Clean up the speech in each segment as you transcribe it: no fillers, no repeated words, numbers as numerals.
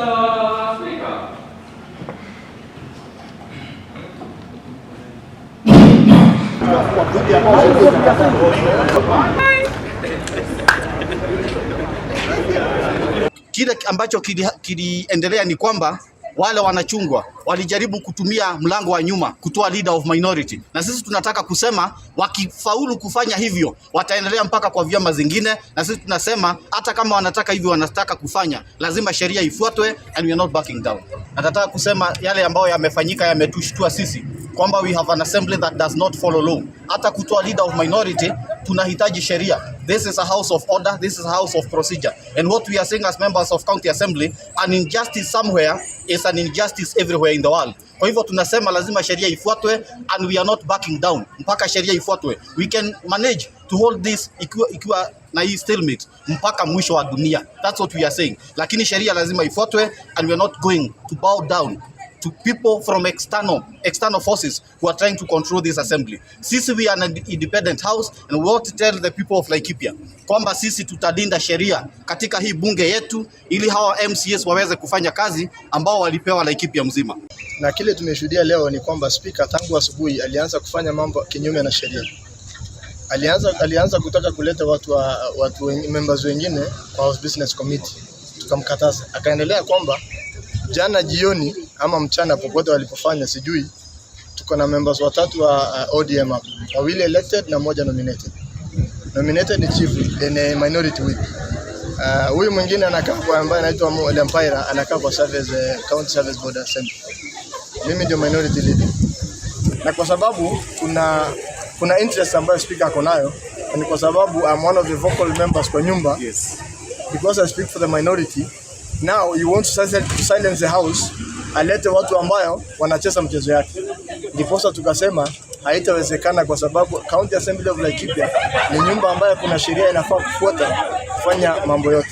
Mr. Speaker. Kile ambacho kiliendelea ni kwamba wale wanachungwa walijaribu kutumia mlango wa nyuma kutoa leader of minority, na sisi tunataka kusema wakifaulu kufanya hivyo wataendelea mpaka kwa vyama zingine, na sisi tunasema hata kama wanataka hivyo wanataka kufanya, lazima sheria ifuatwe and we are not backing down. Nataka kusema yale ambayo yamefanyika yametushtua sisi kwamba we have an assembly that does not follow law. Hata kutoa leader of minority tunahitaji sheria. This is a house of order, this is a house of procedure. And what we are saying as members of county assembly, an injustice somewhere is an injustice everywhere in the world. Kwa hivyo tunasema lazima sheria ifuatwe and we are not backing down mpaka sheria ifuatwe. We can manage to hold this ikiwa na hii stalemate mpaka mwisho wa dunia. That's what we are saying. Lakini sheria lazima ifuatwe and we are not going to bow down to people from external forces who are trying to control this assembly. Sisi, we are an independent house and we want to tell the people of Laikipia kwamba sisi tutalinda sheria katika hii bunge yetu ili hawa MCAs waweze kufanya kazi ambao walipewa Laikipia mzima. Na kile tumeshuhudia leo ni kwamba spika tangu asubuhi alianza kufanya mambo kinyume na sheria. Alianza kutaka kuleta watu members wengine kwa House Business Committee, tukamkataza. Akaendelea kwamba jana jioni ama mchana, popote walipofanya sijui, tuko na members watatu wa ODM hapa, wawili elected na mmoja nominated. Nominated ni chief whip, ni minority whip. Huyu mwingine anakaa kwa ambaye anaitwa Lempaira, anakaa kwa County Service Board Assembly. Mimi ndio minority leader, na kwa sababu kuna interest ambayo speaker ako nayo, ni kwa sababu I'm one of the vocal members kwa nyumba because I speak for the minority. Now you want to silence the house, alete watu ambayo wanacheza mchezo yake. Ndiposa tukasema haitawezekana kwa sababu County Assembly of Laikipia ni nyumba ambayo kuna sheria inafaa kufuata kufanya mambo yote.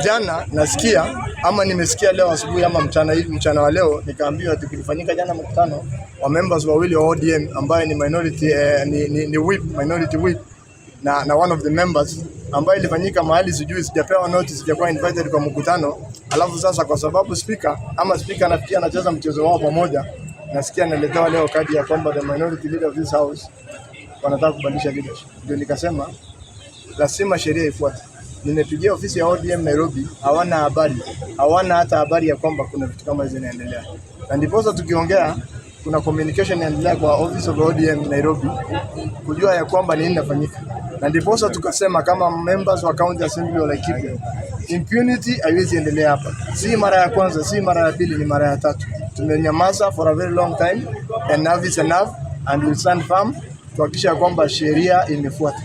Jana nasikia ama nimesikia leo asubuhi ama mchana hivi, mchana wa leo nikaambiwa ati kulifanyika jana mkutano wa members wawili wa ODM ambaye ni minority ni whip, minority whip na one of the members ambayo ilifanyika mahali sijui, sijapewa notice, sijakuwa invited kwa mkutano. Alafu sasa kwa sababu speaker ama speaker anafikia anacheza mchezo wao pamoja, nasikia naletewa leo kadi ya kwamba the minority leader of this house wanataka kubadilisha leadership. Ndio nikasema lazima sheria ifuate. Nimepigia ofisi ya ODM Nairobi, hawana habari, hawana hata habari ya kwamba kuna vitu kama hizi zinaendelea, na ndiposa tukiongea kuna communication inaendelea kwa office of ODM Nairobi kujua ya kwamba nini inafanyika, na ndiposa tukasema kama members wa County Assembly wa Laikipia, impunity haiwezi endelea hapa. Si mara ya kwanza, si mara ya pili, ni mara ya tatu. Tumenyamaza for a very long time, enough is enough and we'll stand firm kuhakikisha kwamba sheria imefuata.